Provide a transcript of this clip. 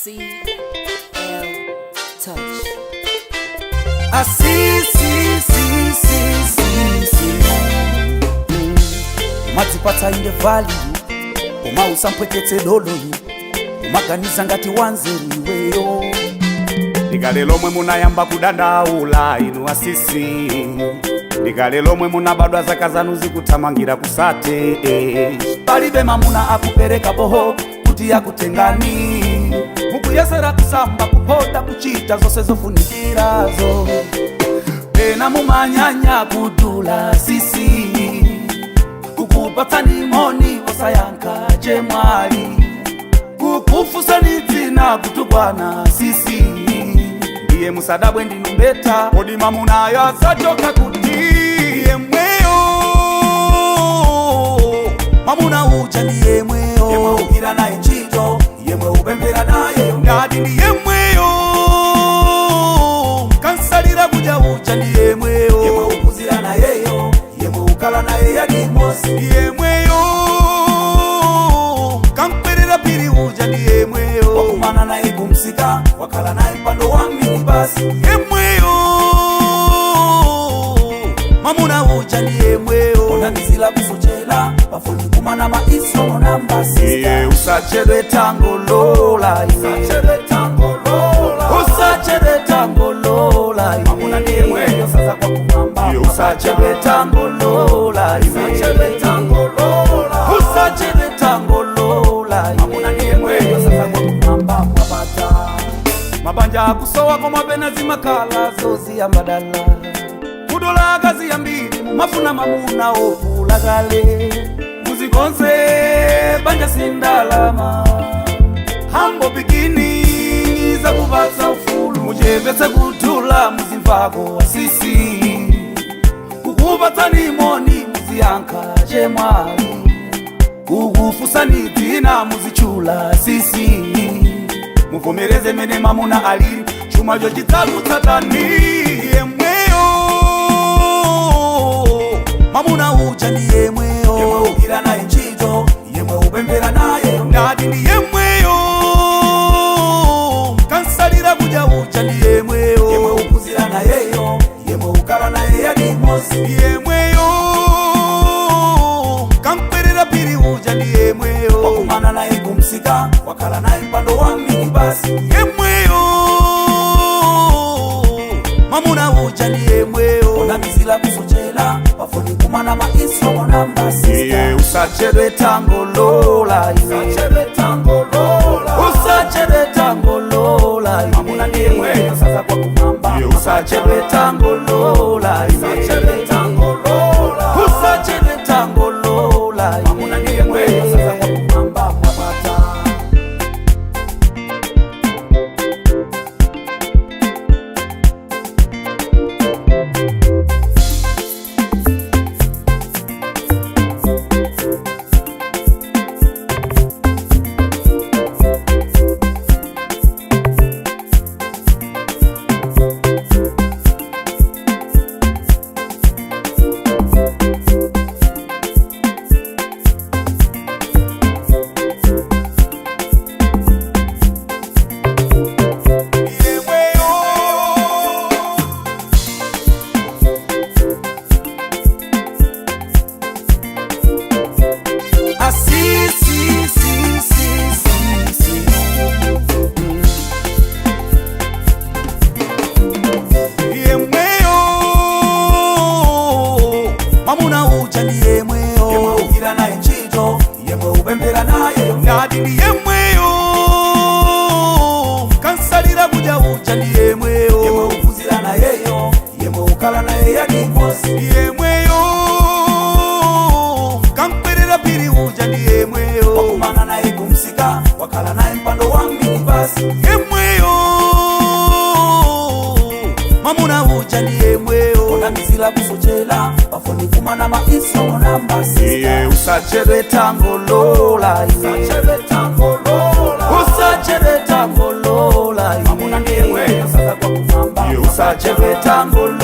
C L Touch. I see, see, see, see, see, see. Umadzipatsa inde value, koma usampweketse doloyu, umaganiza ngati wanzeru iweyo. Ndikale lomwe munayamba kudandaula inu asisi, ndikale lomwe munabadwa zaka zanu zikuthamangira kusate. Palibe mamuna akupereka boho kuti akutengani, mukuyesera kusamba, kuphoda, kuchita zonse zofunikirazo. Pena mumanyanya kudula sisi, kukupatsani moni osayankha chemwali, kukufunsani dzina, kutukwana sisi. Ndiye musadabwe ndinu mbeta, Kodi mamunayo azachoka kuti? Yemweyo mamuna uja ndi yemweyo, yemwe ugwira naye ntchito, yemwe upemphera naye, ndati ndi yemweyo, kansalira kuja uja ndi yemweyo, yemwe ukuzira nayeyo, yemwe ukhala naye yadimosi, yemweyo kankwerera phiri uja ndi yemweyo, wakumana naye kumsika, wakhala naye mpando wa minibasi, yemweyo mamuna uja ndi yemweyo. Onamizila kusochela pafoni, kumana maiso namba Iye sista, usachedwe tangolola iwe, usachedwe tangolola iwe, Mamuna ndi yemweyo saza kwa kumwamba, Iye usachedwe tangolola iwe, usachedwe tangolola iwe, Mamuna ndi yemweyo saza kwa kumwamba mwapata. Mabanja akusowa Koma pena zimakhala zoziyambadala, kudola akazi ambiri, mumafuna mamuna okula kale, muzikonze banja sindalama, hambo bikini zakupatsa ufulu, muchepetse kudula, muzimvako asisi, kukupatsani moni muziyankha chemwali, kukufunsani dzina muzitchula sisi. Muvomereze mene mamuna alili, chumacho chidzakutsatani. Yemweyo mamuna uja ndi yemweyo, yemwe ugwira naye ntchito, yemwe upemphera naye, ndati ndi yemweyo, kansalira kuja uja ndi yemweyo, yemwe ukuzira nayeyo, yemwe ukhala naye yadimosi, yemweyo kankwerera phiri uja ndi yemweyo, wakumana naye kumsika, wakhala naye mpando wa minibasi, yemweyo mamuna uja ndi yemweyo. Onamizila kusochela pafoni, kumana maiso namba Iye sista, usachedwe usachedwe tangolola iwe, usachedwe tangolola iwe, Mamuna ndi yemweyo saza kwa kumwamba, Iye usachedwe tangolola iwe, usachedwe tangolola iwe, Mamuna ndi yemweyo saza kwa kumwamba mwapata. Yemweyo. I see, see, see, see, see, see. Yemweyo Mamuna uja ndi yemweyo, yemwe ugwira naye ntchito, yemwe upemphera naye, ndati ndi yemweyo, kansalira kuja uja ndi yemweyo, yemwe ukuzira nayeyo, yemwe ukhala naye yadimosi, yemweyo kankwerera phiri uja ndi yemweyo, wakumana naye kumsika, wakhala naye mpando wa minibasi, yemweyo mamuna uja ndi yemweyo. Onamizila kusochela pafoni, kumana maiso namba Iye sista, usachedwe usachedwe tangolola iwe, usachedwe tangolola iwe, Mamuna ndi yemweyo saza kwa kumwamba, Iye usachedwe tangolola.